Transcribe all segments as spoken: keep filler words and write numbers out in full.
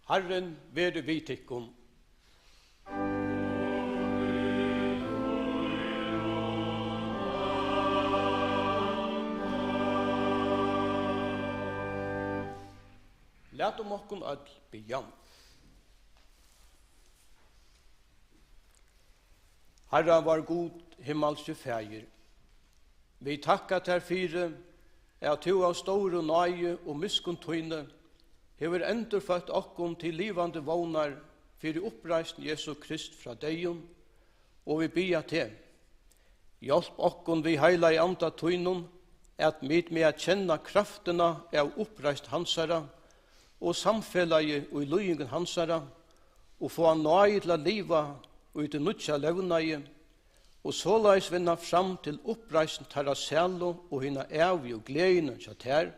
Harrin veri við tykkum. Latum okkum øll biðja. Harra vár Gud, himmalski Faðir, vit takka tær fyri, at tú av stóru náði og miskunn tíni hevur endurføtt okkum til livandi vónar fyri uppreisn Jesu Krist frá deyðum, og vit biðja teg, hjálp okkum við Heilaga Anda tínum, at vit mega kenna kraftina av uppreisn hansara og samfelagið í líðingum hansara, og fáa náði til at liva í tí nýggja levnaði, og soleiðis vinna fram til uppreisn teirra sælu og hina ævigu gleðina hjá tær,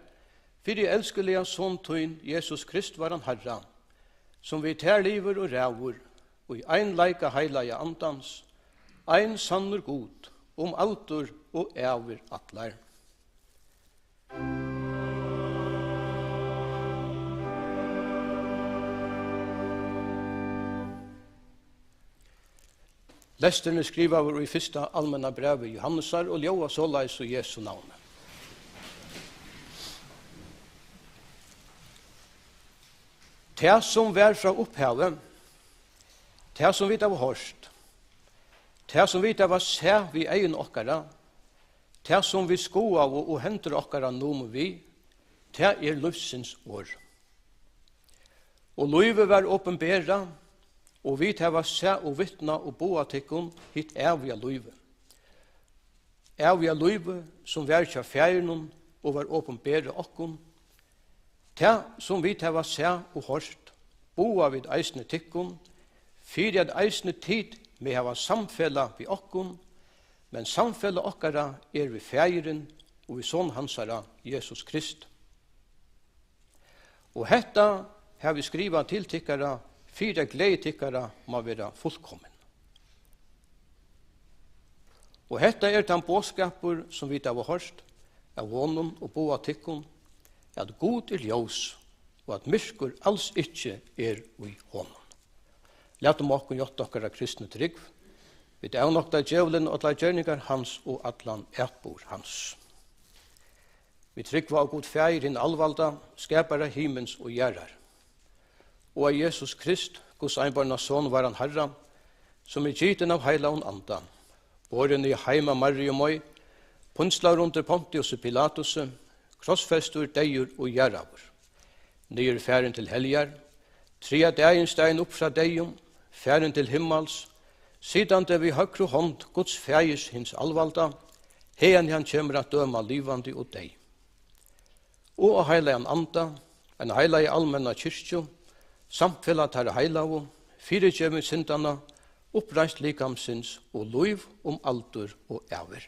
fyri elskuliga Son tín, Jesus Krist, vóran Harra, sum við tær livir og ræður í einleika Heilaga Andans, ein sannur Gud, um aldur og ævir allar. Lesturin er skrivaður í fyrsta almenna brævi Jóhannesar og ljóðar soleiðis í Jesu navni. Tað, sum var frá upphavi, tað, sum vit hava hoyrt, tað, sum vit hava sæð við eygum okkara, tað, sum vit skoðaðu og hendur okkara numu við, tað er lívsins orð. Og lívið var opinberað, og vit hava sæð og vitnað og boðað tykkum hitt æviga lívið. Æviga lívið, sum var hjá Faðirinum og var opinberað okkum. Tað, sum vit hava sæð og hoyrt, boða vit eisini tykkum, fyri at eisini tit mega hava samfelag við okkum, men samfelag okkara er við Faðirin og við Son hansara, Jesus Krist. Og hetta havi eg skrivað til tykkara, fyri at gleði tykkara má vera fullkomin. Og hetta er tann boðskapur, sum vit hava hoyrt av honum og boðað tykkum, at Gud er ljós, og at myrkur als ikki er í honum. Latum okkum játta okkara kristnu trúgv. Vit avnokta djevulin og allar gerningar hans og allan atburð hans. Vit trúgva á Gud Faðir, hin alvalda, skapara himins og jarðar, og á Jesus Krist, Guds einborna Son, vóran Harra, sum er gitin av Heilagum Anda, borin í heim av Mariu Mei, pínslaður undir Pontiusi Pilatusi, krossfestur, deyður og jarðaður, niður farin til heljar, triðja dagin staðin upp frá deyðum, farin til himmals, sitandi við høgru hond Guds Faðirs hins alvalda, haðani hann kemur at døma livandi og deyð. Og á Heilagan Anda, eina heilaga almenna kirkju, samfelag teirra heilagu, fyrigeving syndanna, uppreisn likamsins og lív um aldur og ævir.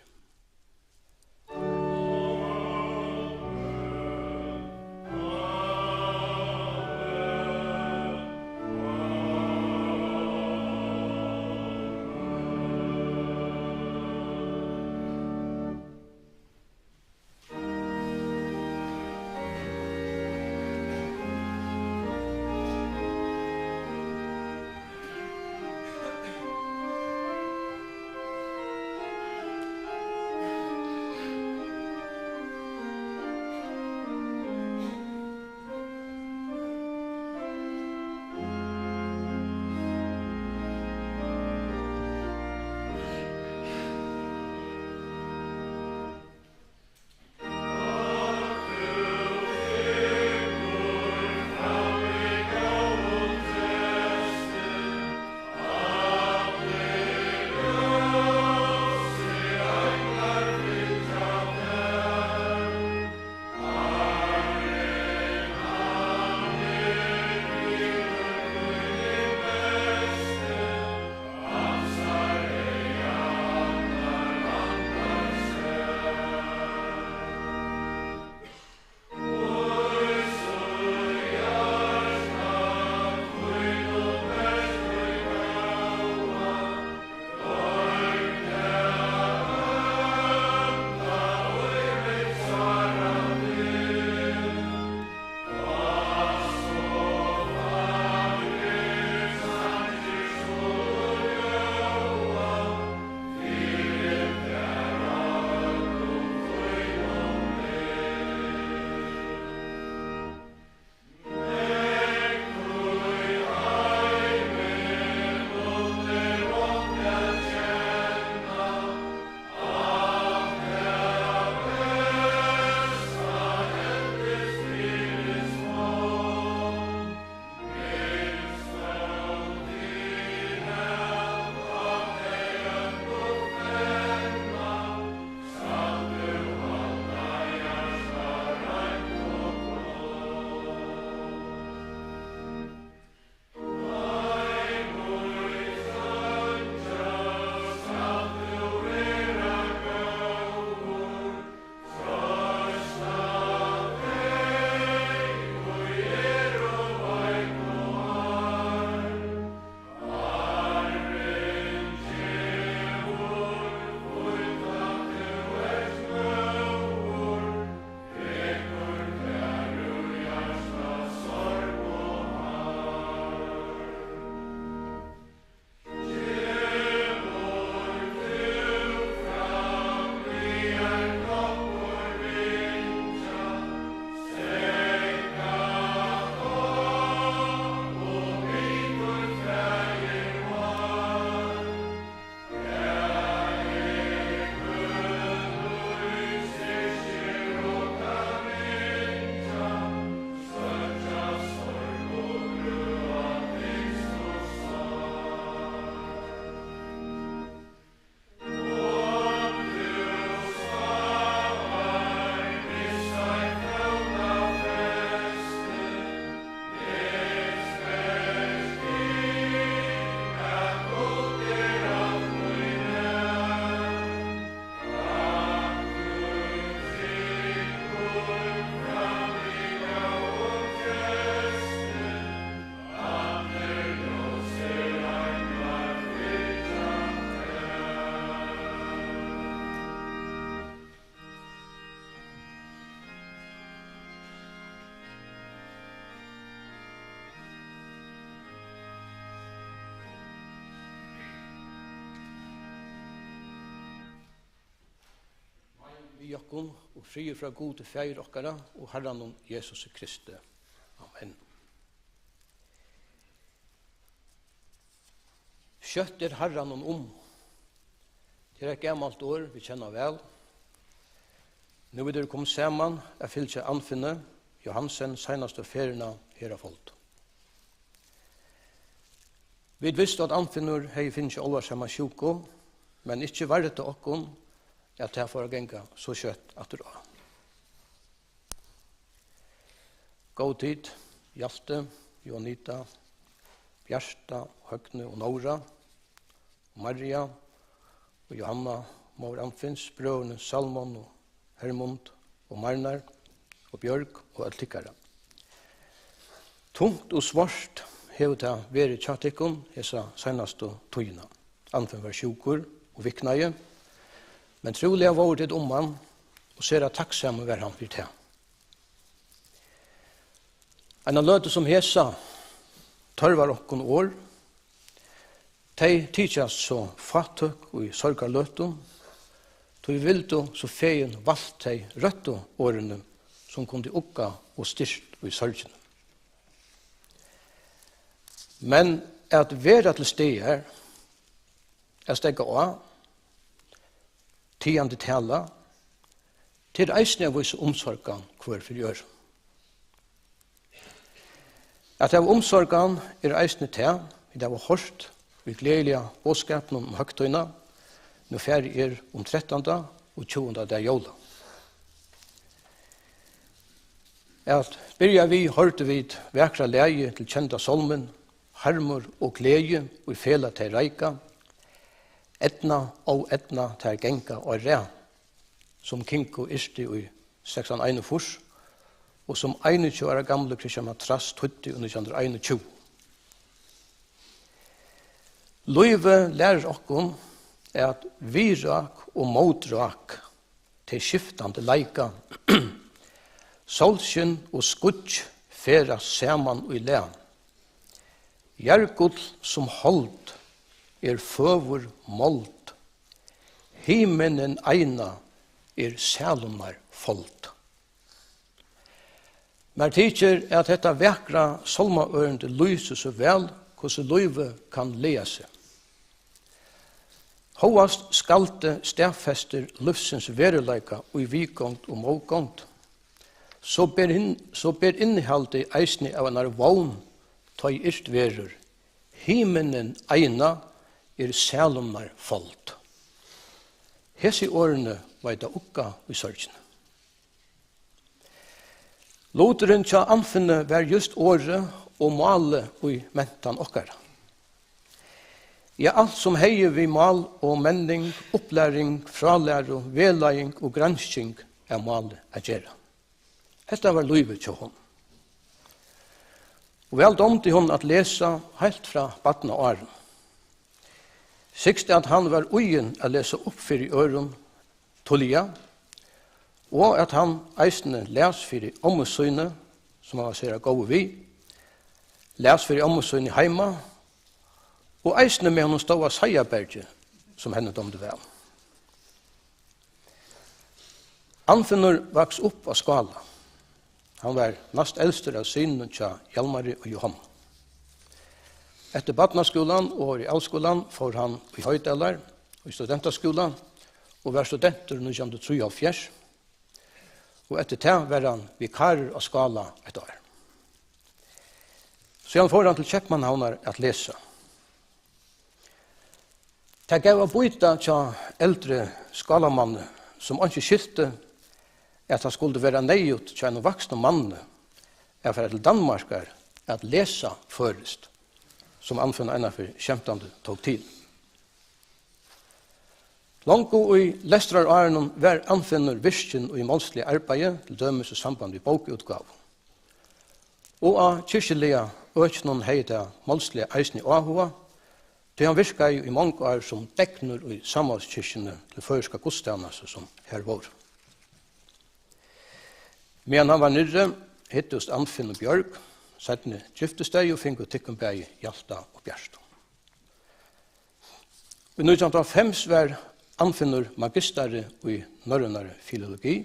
Við okkum og friður frá Gudi Faðir okkara og Harranum Jesusi Kristi. Amen. Skjótt er Harranum um. Tað er eitt gamalt orð, vit kenna væl. Nú vit eru komin saman at fylgja Anfinni Johansen seinastu ferðina her á Fold. Vit vistu, at Anfinnur hevði fingið álvarsama sjúku, men ikki vardi tað okkum, at tað fór at ganga so skjótt aftur á. Góðu tit, Hjalti, Johanita, Bjarta, Høgni og Nóra, og Maria og Johanna, móðir Anfinns, brøðurnir Salmon og Hermund og Marnar og Bjørg og øll tykkara. Tungt og svart hevur tað verið hjá tykkum hesa seinastu tíðina. Anfinn var sjúkur og viknaði, men trúliga vóru tit um hann, og sera takksamur var hann fyri tað. Eina løtu sum hesa tørvar okkum orð. Tey tykjast so fátøk í sorgarløtu, tí vit vildu so fegin valt tey røttu orðini, sum kundu ugga og styrkt í sorgini. Men at vera til staðar, at steðga á, tigandi tala, tað er eisini at vísa umsorgan hvør fyri øðrum. At hava umsorgan er eisini tað, vit hava hoyrt í gleðiliga boðskapinum um høgtíðina, nú farið er um trettanda og tjúgunda dag jóla. At byrja við hoyrdu vit vakra lagið til kenda sálmin, Harmur og gleði í felag tey reika, eydna, óeydna, tær ganga á rað, sum Kingo yrkti í sekstan einogfýrs, og sum einogtjúgu ára gamli Christian Matras týddi í nítjan hundrað og einogtjúgu. Lívið lærir okkum, at viðrák og mótrák, tey skiftandi leika. Sólskin og skýggj ferðast saman í lag. Jarðgull sum hold er føgur mold. Himinninn eina er sælunnar fold. Mær tykir, at hetta vakra sálmaørindi lýsir so væl, hvussu lívið kann laga seg. Hóast skaldið staðfestir lívsins veruleika í viðgongd og mótgongd, so ber hin-, so ber innihaldið eisini av einari vón, tá ið irt verður, himinninn eina er sælunnar fold. Hesi orðini veita ugga í sorgini. Luturin hjá Anfinni var júst orðið og málið í mentan okkara. Ja, alt sum hevði við mál og menning, upplæring, frálæru, vegleiðing og gransking av máli at gera. Hetta var lívið hjá honum. Og væl dámdi honum at lesa heilt frá barnaárum. Sigst at hann var íðin at lesa upp fyri øðrum tíðliga, og at hann eisini las fyri ommu síni, sum hann var sera góður við, las fyri ommu síni heima, og eisini meðan hon stóð á Seiðabergi, sum henni dámdi væl. Anfinnur vaks upp á Skála. Hann var næst elstur av synunum hjá Hjalmari og Jóhannu. Eftir barnaskúlan og realskúlan fór hann í Hoydalar í studentaskúla og var studentur nítjan hundrað og trýoghálvfjerðs, og eftir tað var hann vikarur á Skála eitt ár. Síðan fór hann til Keypmannahavnar at lesa. Tað gav at býta hjá eldri skálamanni, sum einki skilti, at tað skuldi vera neyðugt hjá einum vaksnum manni at fara til Danmarkar at lesa føroyskt, sum Anfinn einaferð skemtandi tók til. Longu í lestrarárunum var Anfinnur virkin í málsliga arbeiði, til dømis í samband við bókaútgávu. Og á kirkjuliga økinum hevði tað málsliga eisini áhuga, tí hann virkaði í mong ár sum degnur í Samhalskirkjuni til føroyska gudstænastu, sum har vóru. Meðan hann var niðri, hittust Anfinn og Bjørg, seinni giftust tey og fingu tykkum bæði Hjalta og Bjartu. Í nítjan hundrað og hálvfems var Anfinnur magistari í norrønari filologi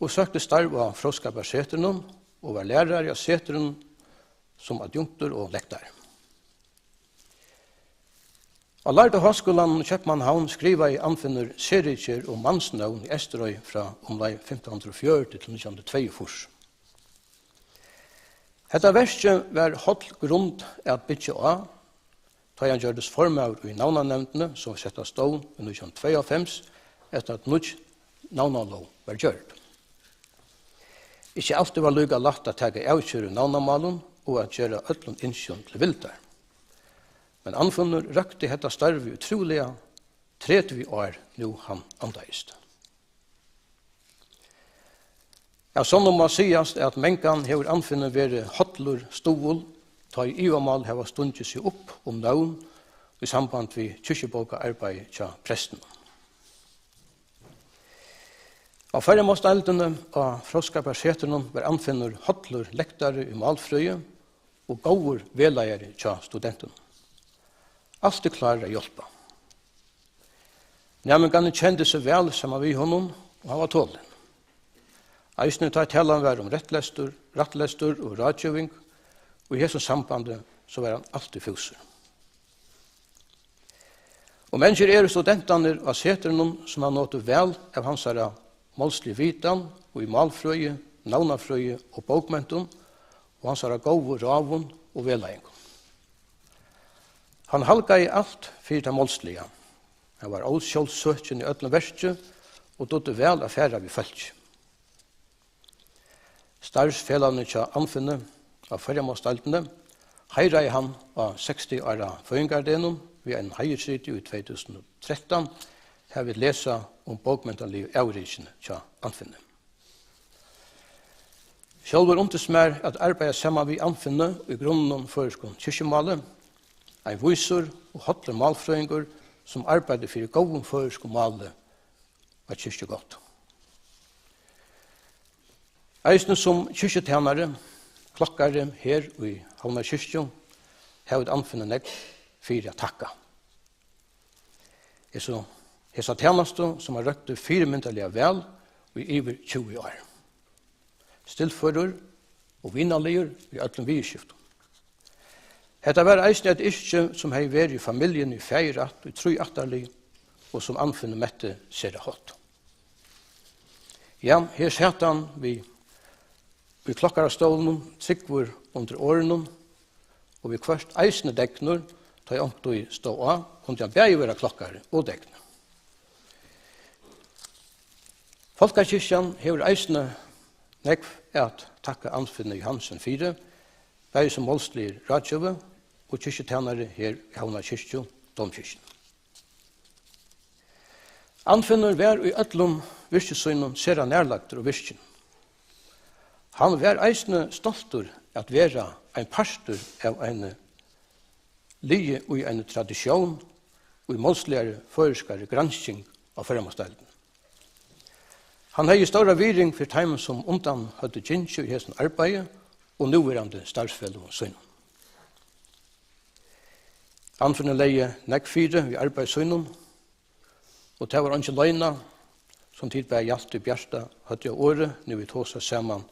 og søkti starv á Fróðskaparsetrinum og var lærari á setrinum sum adjunktur og lektari. Á Lærda Háskúlanum í Keypmannahavn skrivaði Anfinnur serritgerð um mansnøvn í Eysturoy frá umleið fimtan hundrað og fjøruti til nítjan hundrað og tveyogfýrs. Hetta verkið var holl grund at byggja á, tá ið hann gjørdist formaður í navnanevndini, sum var sett á stovn í nítjan hundrað og tveyoghálvfems, eftir at nýggj navnalóg var gjørd. Ikki altíð var líka lætt at taka avgerð í navnamálum og at gera øllum ynskjum til vildar. Men Anfinnur røkti hetta starvið í trúliga tretivu ár, nú hann andaðist. Av sonnum má sigast, at mangan hevur Anfinnur verið hollur stuðul, tá ið ivamál hava stungið seg upp um nøvn í samband við kirkjubókaarbeiði hjá prestinum. Á Føroyamálsdeildini á Fróðskaparsetrinum var Anfinnur hollur lektari í málfrøði og góður vegleiðari hjá studentunum. Altíð klárur at hjálpa. Næmingarnir kendu seg væl saman við honum, og hann var tolin. Eisini tá talan var um rættlestur, rættlestur og ráðgeving, og í hesum sambandi, so var hann altíð fúsur. Um eingir eru studentarnir á setrinum, sum hava notið væl av hansara málsligu vitan í málfrøði, navnafrøði og bókmentum, og hansara góðu ráðum og vegleiðingum. Hann halgaði alt fyri tað málsliga. Hann var ósjálvsøkin í øllum verki og dugdi væl at fara við fólki. Starvsfelagarnir hjá Anfinni á Føroyamálsdeildini heiðraði hann á seksti ára føðingardegnum við einum heiðursriti í tvey túsund og trettan, har vit lesa um bókmentaligu avrikini hjá Anfinni. Sjálvur undist mær at arbeiða saman við Anfinni í grunnum føroyskum kirkjumáli, ein vísur og hollur málfrøðingur, sum arbeiddi fyri góðum føroyskum máli á kirkjugøtu. Eisini sum kirkjutænari, klokkari her í Havnar kirkju, havi eg Anfinni nógv fyri at takka. Hesa, hesa tænastu, sum hann røkti fyrimyndarliga væl í yvir tjúgu ár. Stilførur og vinarligur í øllum viðurskiftum. Hetta var eisini eitt yrki, sum hevði verið í familjuni í faðirætt í trý ættarlið, og sum Anfinnur meti sera hátt. Ja, her sat hann við, við klokkarastólinum, trúgvur undir orðinum, og viðhvørt eisini degnur, tá ið onkuntíð stóð á, kundi hann bæði vera klokkari og degnur. Fólkakirkjan hevur eisini nógv at takka Anfinni Johansen fyri, bæði sum málsligur ráðgevi og kirkjutænari her í Havnar kirkju, dómkirkjuni. Anfinnur var í øllum virki sínum sera nærlagdur og virkin. Hann var eisini stoltur at vera ein partur av eini liði í eini traditión í málsligari føroyskari gransking á Føroyamálsdeildini. Hann hevði stóra virðing fyri teimum, sum undan høvdu gingið í hesum arbeiði, og núverandi starvsfeløgum sínum. Anfinnur legði nógv fyri við arbeiði sínum, og tað var eingin loyna, sum tit bæði Hjalti og Bjarta høvdu á orði, nú vit tosa saman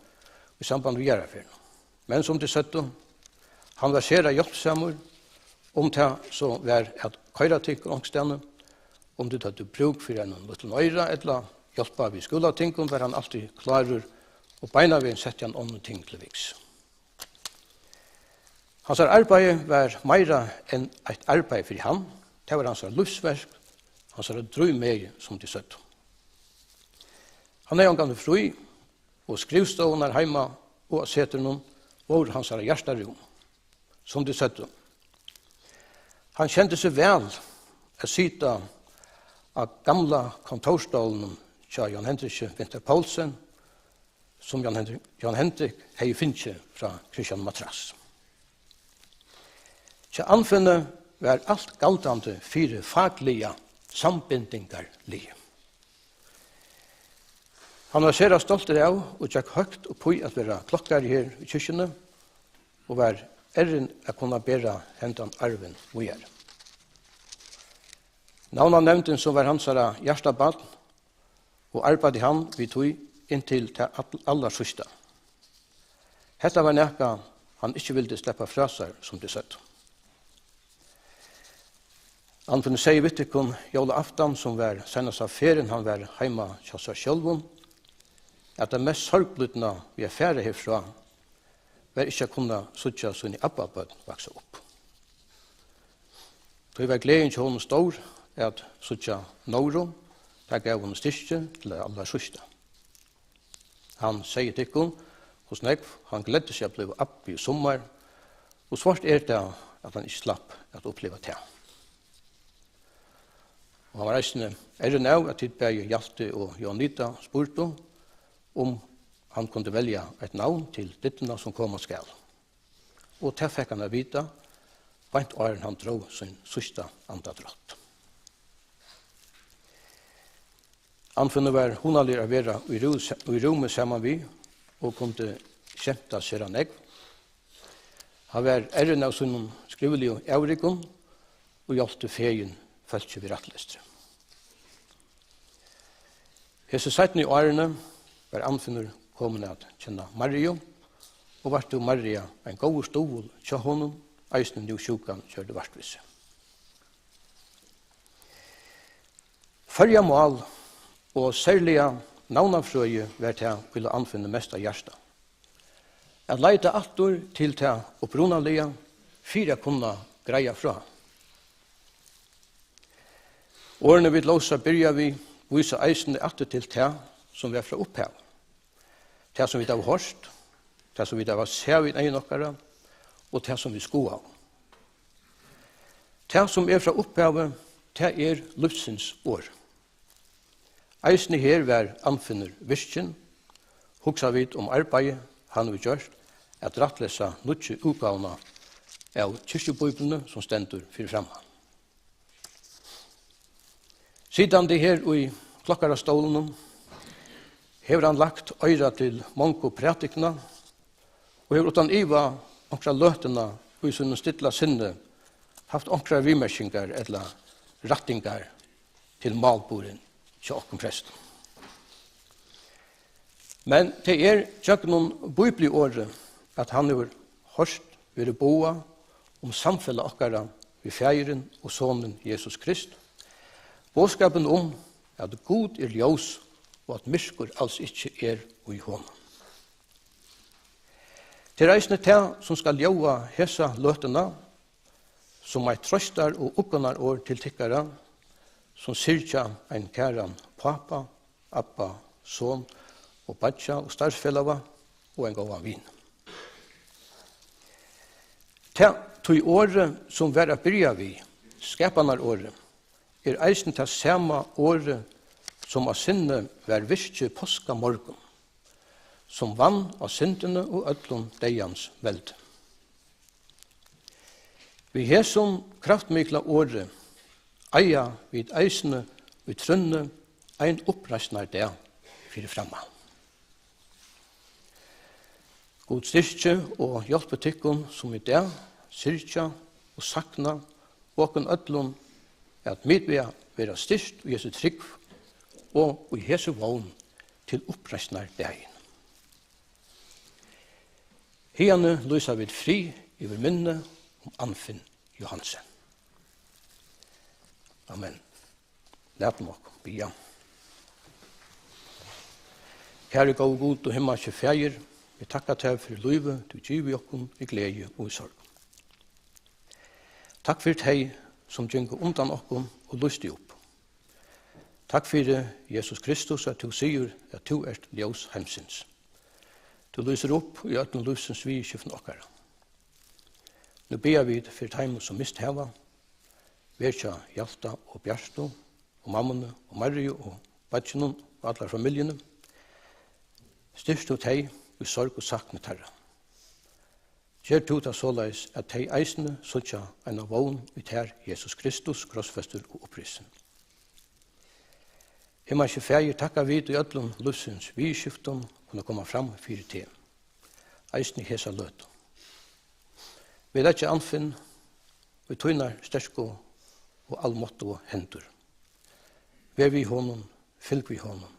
í samband við jarðarferðina. Men sum tit søgdu, hann var sera hjálpsamur, um tað so var at koyra tykkum onkustaðni, um tit høvdu brúk fyri einum lítlum oyra ella hjálpa við skúlatingum, var hann altíð klárur, og beinanvegin setti hann onnur ting til viks. Hansara arbeiði var meira enn eitt arbeiði fyri hann, tað var hansara lívsverk, hansara drívmegi, sum tit søgdu. Hann hevði ongantíð frí, og skrivstovurnar heima og á setrinum vóru hansara hjartarúm, sum tit søgdu. Hann kendi seg væl at sita á gamla kontórastólinum hjá John Hendrikki Winther Poulsen, sum John Hendrik, John Hendrik hevði fingið frá Christian Matras. Hjá Anfinni var alt galdandi fyri fakliga sambindingarliði. Hann var sera stoltur av og gekk høgt upp í at vera klokkari her í kirkjuni og var errin at kunna bera hendan arvin víðari. Navnanevndin, sum var hansara hjartabarn, og arbeiddi hann við tí inntil tað all-, allarsíðsta. Hetta var nakað, hann ikki vildi sleppa frá sær, sum tey søgdu. Anfinn segði við tykkum jólaaftan, sum var seinasta ferðin, hann var heima hjá sær sjálvum, at tað mest sorgblídna við at fara herfrá var ikki at kunna síggja síni abbabørn vaksa upp. Tí var gleðin hjá honum stór at síggja Nóru. Tað gav honum styrki til tað allarsíðsta. Hann segði tykkum, hvussu nógv hann gleddi seg at blíva abbi í summar, og svart er tað, at hann ikki slapp at uppliva tað. Og hann var eisini errin av, at tit bæði Hjalti og Jóanita spurdu, um hann kundi velja eitt navn til dygdina, sum koma skal. Og tað fekk hann at vita, beint áðrenn hann dró sín síðsta andadrátt. Anfinnur var hugnaligur at vera í rú-, í rúmi saman við og kundi skemta sera nógv. Hann var errin av sínum skrivligu avrikum og hjálpti fegin fólki við rættlestri. Hesi seinnu árini var Anfinnur komin at kenna Mariu, og var tú, Maria, ein góður stuðul hjá honum, eisini nú sjúkan gjørdi vart við seg. Føroyamál og serliga navnafrøði var tað, ið lá Anfinni mest á hjarta. At leita aftur til tað upprunaliga fyri at kunna greiða frá. Orðini, vit lósu at byrja við, vísa eisini aftur til tað, sum var frá upphavi. Tað, sum vit hava hoyrt, tað, sum vit hava sæð við eygum okkara, og tað, sum vit skoðaðu. Tað, sum er frá upphavi, tað er lívsins orð. Eisini her var Anfinnur virkin, hugsa vit um arbeiðið, hann hevur gjørt at rættlesa nýggju útgávuna av Kirkjubíbliuni, sum stendur fyri framman. Sitandi her í klokkarastólinum hevur hann lagt oyra til mongu prædikuna og hevur uttan iva onkra løtuna í sínum stilla sinni havt onkrar viðmerkingar ella rættingar til málburðin hjá okkum prestum. Men tað er gjøgnum bíbliuorðið, at hann hevur hoyrt verið boðað um samfelag okkara við Faðirin og Sonin Jesus Krist, boðskapin um, at Gud er ljós og at myrkur als ikki er í honum. Tað er eisini tað, sum skal ljóða hesa løtuna, sum eitt treystar- og uggunarorð til tykkara, sum syrgja ein kæran pápa, abba, son og beiggja og starvsfelaga og ein góðan vin. Tað, tí orðið, sum var at byrja við, skapanarorðið, er eisini tað sama orðið, sum á sinni var virkið páskamorgun, sum vann á syndini og øllum deyðans veldi. Við hesum kraftmikla orði eiga vit eisini í trúnni ein uppreisnardag fyri framman. Gud styrki og hjálpi tykkum, sum í dag syrgja og sakna, og okkum øllum, at vit mega vera styrkt í hesi trúgv og í hesi vón til uppreisnardagin. Hiðani lýsa vit frið yvir minni um Anfinn Johansen. Amen. Latum okkum biðja. Kæri góði Gud og himmalski Faðir, vit takka tær fyri lívið, tú givið okkum í gleði og í sorg. Takk fyri tey, sum gingu undan okkum og lýstu upp. Takk fyri, Jesus Kristus, at tú sigur, at tú ert ljós heimsins. Tú lýsir upp í øllum lívsins viðurskiftum okkara. Nú biðja vit fyri teimum, sum mist hava. Ver hjá Hjalta og Bjartu og mammuni og Mariu og beiggjunum og allari familjuni. Styrk tú tey í sorg og sakni teirra. Ger tú tað soleiðis, at tey eisini síggja eina vón í tær, Jesus Kristus, krossfestur og upprisin. Himmalski Faðir, takka vit í øllum lívsins viðurskiftum kunna koma fram fyri teg, eisini hesa løtu. Vit leggja Anfinn í tínar sterku og almáttugu hendur. Ver við honum, fylg við honum,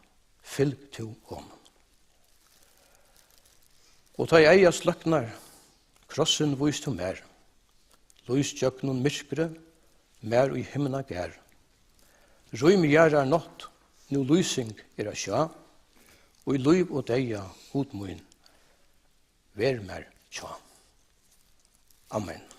fylg tú honum. Og tá ið eygað sløknar, krossin vís tú mær. Lýs gjøgnum myrkrið, mær í himnagarð. Rím jarðar nátt, nú lýsing er at sjá, í lív og deyða, Gud mín, ver mær hjá. Amen.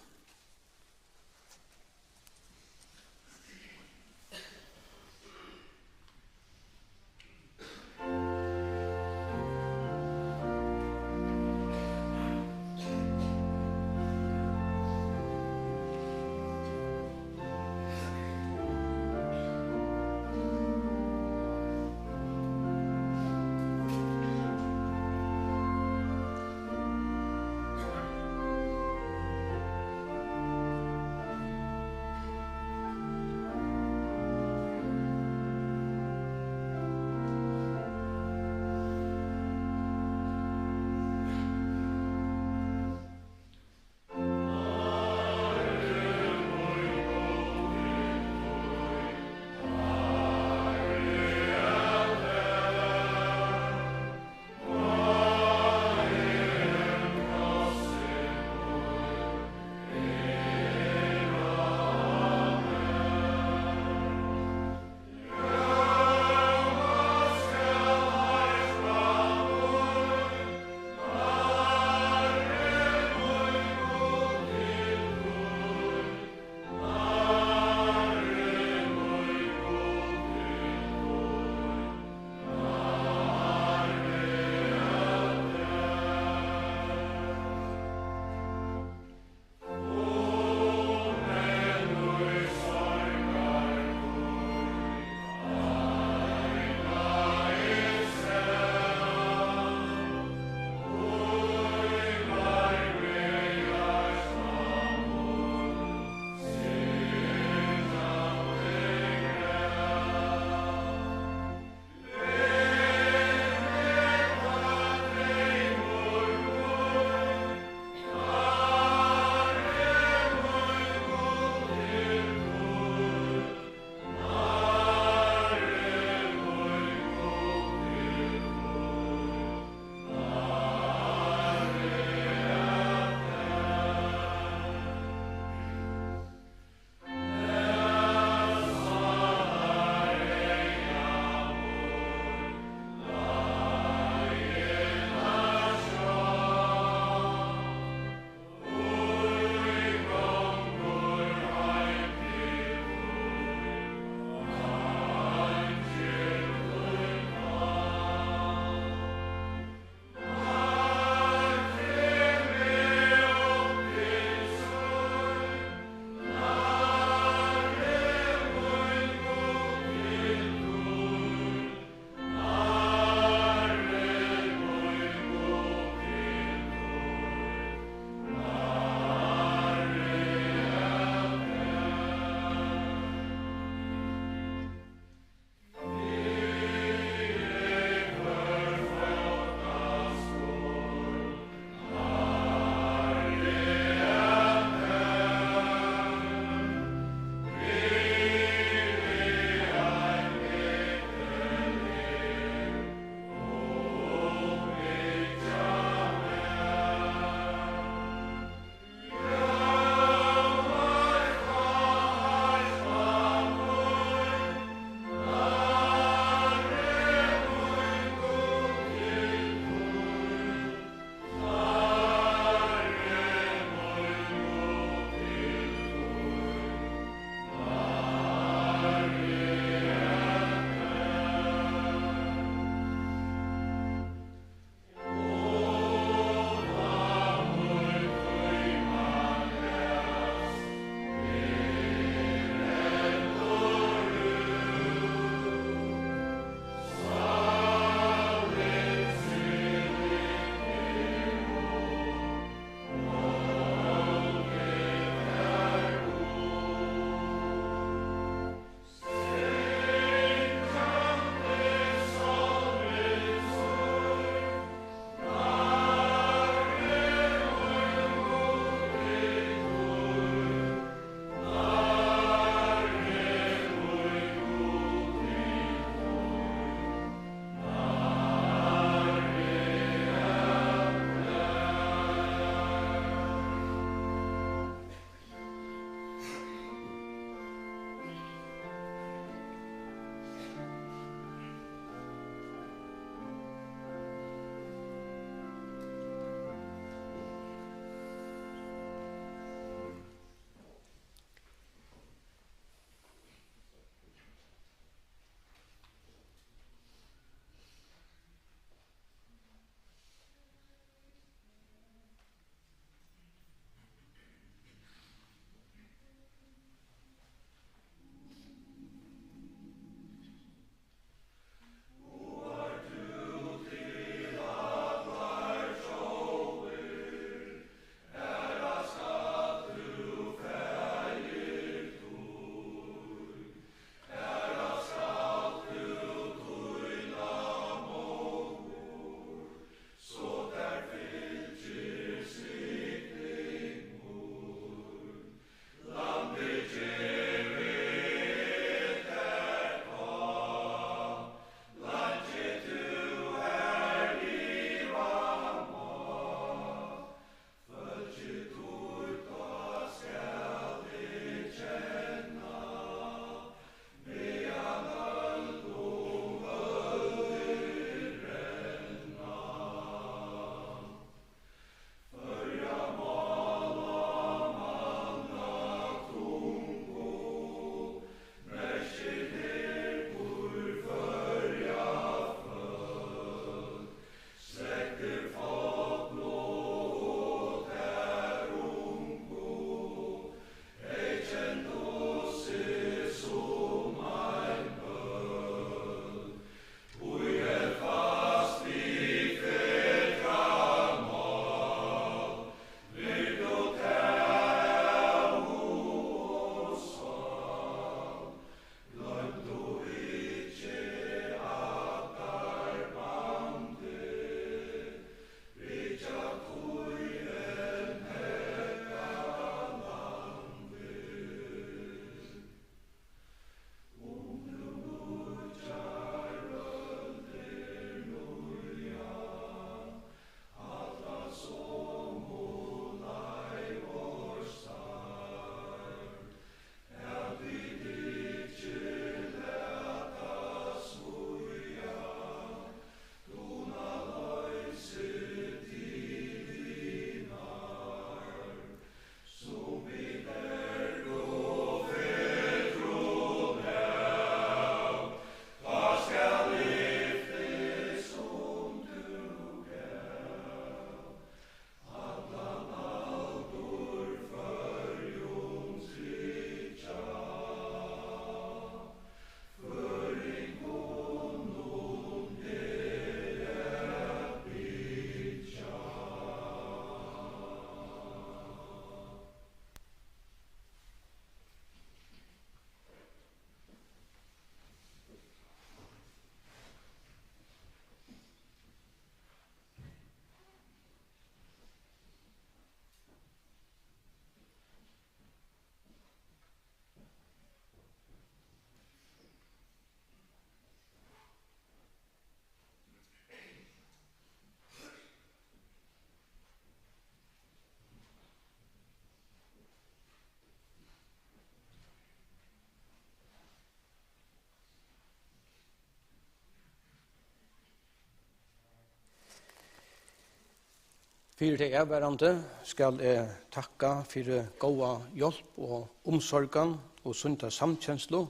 Fyri tey avvarðandi skal eg takka fyri góða hjálp og umsorgan og sunda samkenslu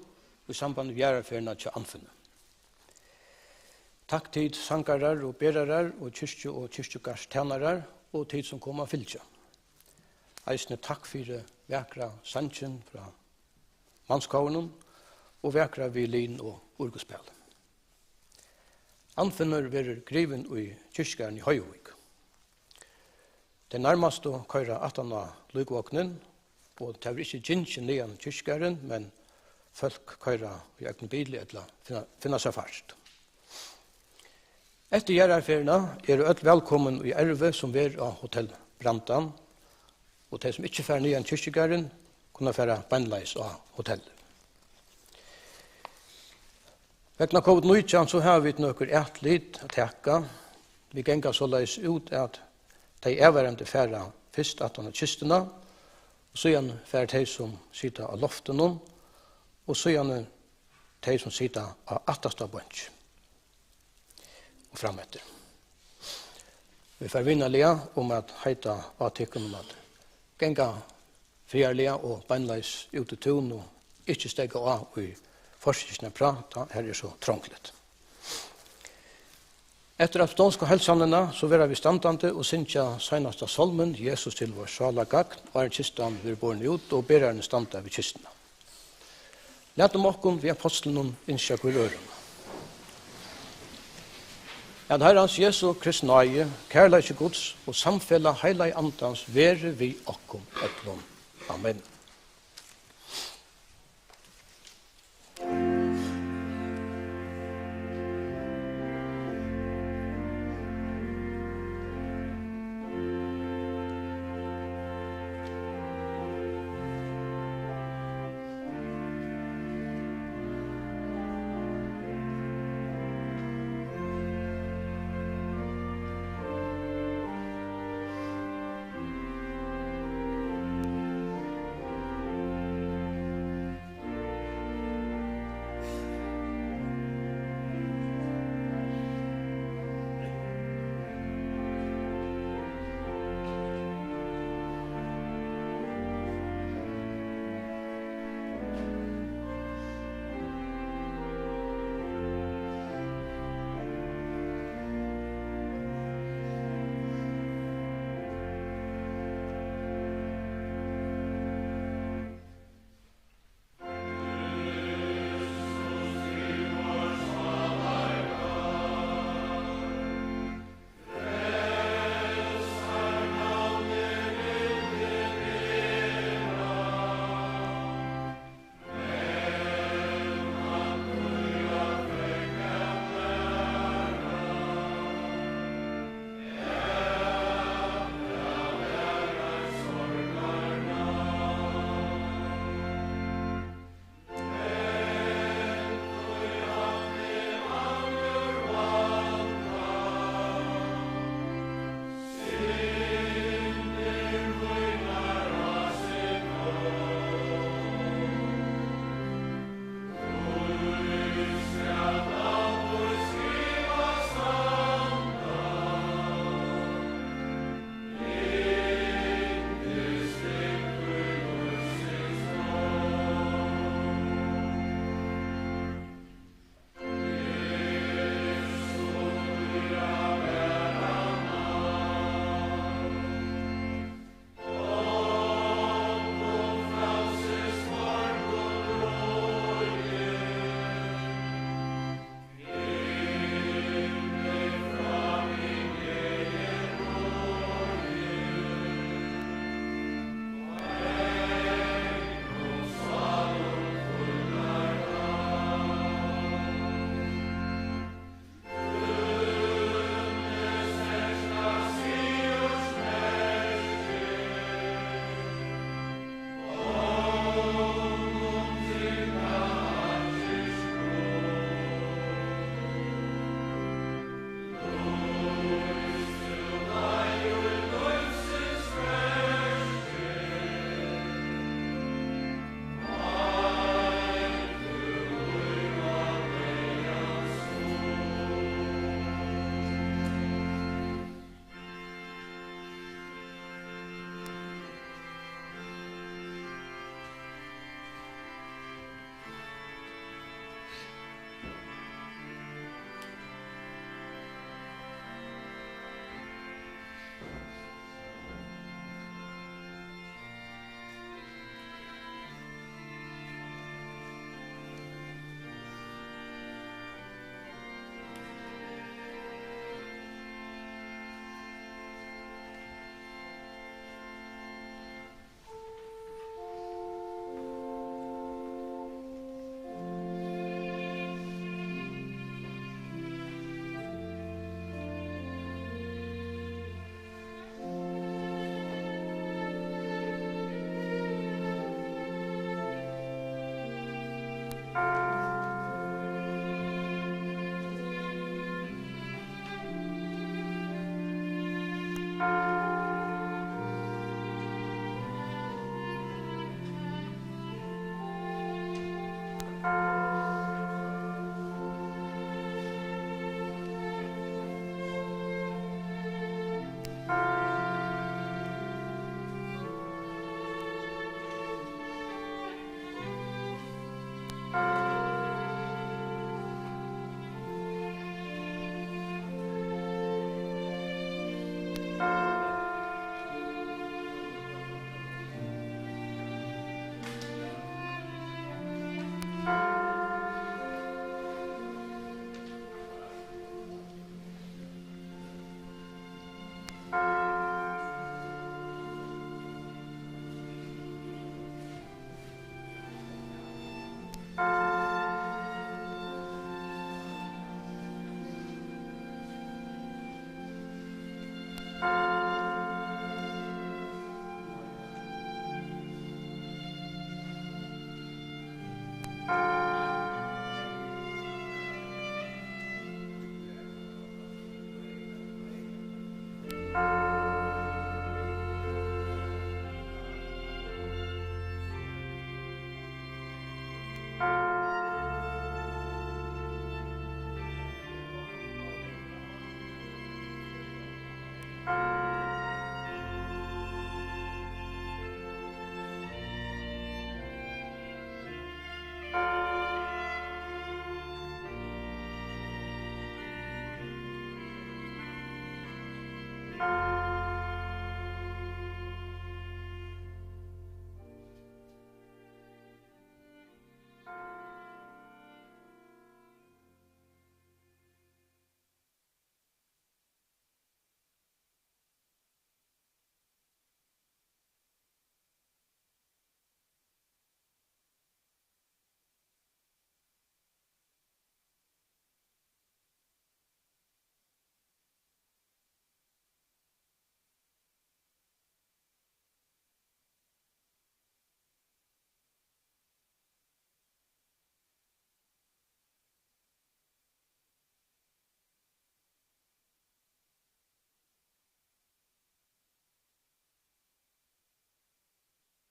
í samband við jarðarferðina hjá Anfini. Takk tit sangarar og berarar og kirkju- og kirkjugarðstænarar og tit sum koma at fylgja. Eisini takk fyri vakra sangin frá mannskórinum og vakra violin- og urguspæl. Anfinnur verður grivin í kirkjugarðin í Hoyvík. Tey nærmastu koyra aftan á líkvognin, og tað verður ikki gingið niðan kirkjugarðin, men fólk koyra í egnum bili ella finna, finna sær fart. Eftir jarðarferðina eru øll vælkomin í ervið, sum verður á Hotel Brandan, og tey, sum ikki fara niðan kirkjugarðin, kunna fara beinleiðis á hotellið. Vegna covid nítjan, so hava vit nøkur atlit at taka. Vit ganga soleiðis út, at tey avvarðandi fara fyrst aftan á kistuna, og síðan fara tey, sum sita á loftinum, og síðani tey, sum sita á aftasta bonki og frameftir. Vit fara vinarliga um at heita á tykkum um at ganga friðarliga og beinleiðis út í tún og ikki steðga á í forkirkjuni at práta, har er so trongligt. Eftir apostolsku heilsanina, so verða vit standandi og syngja seinasta sálmin, Jesus til vor sála gagn, áðrenn kistan verður borin út og berarin standa við kistuna. Latum okkum við apostlinum ynskja hvør øðrum, at Harrans Jesu Krists náði, kærleiki Guds og samfelag Heilaga Andans veri við okkum øllum. Amen.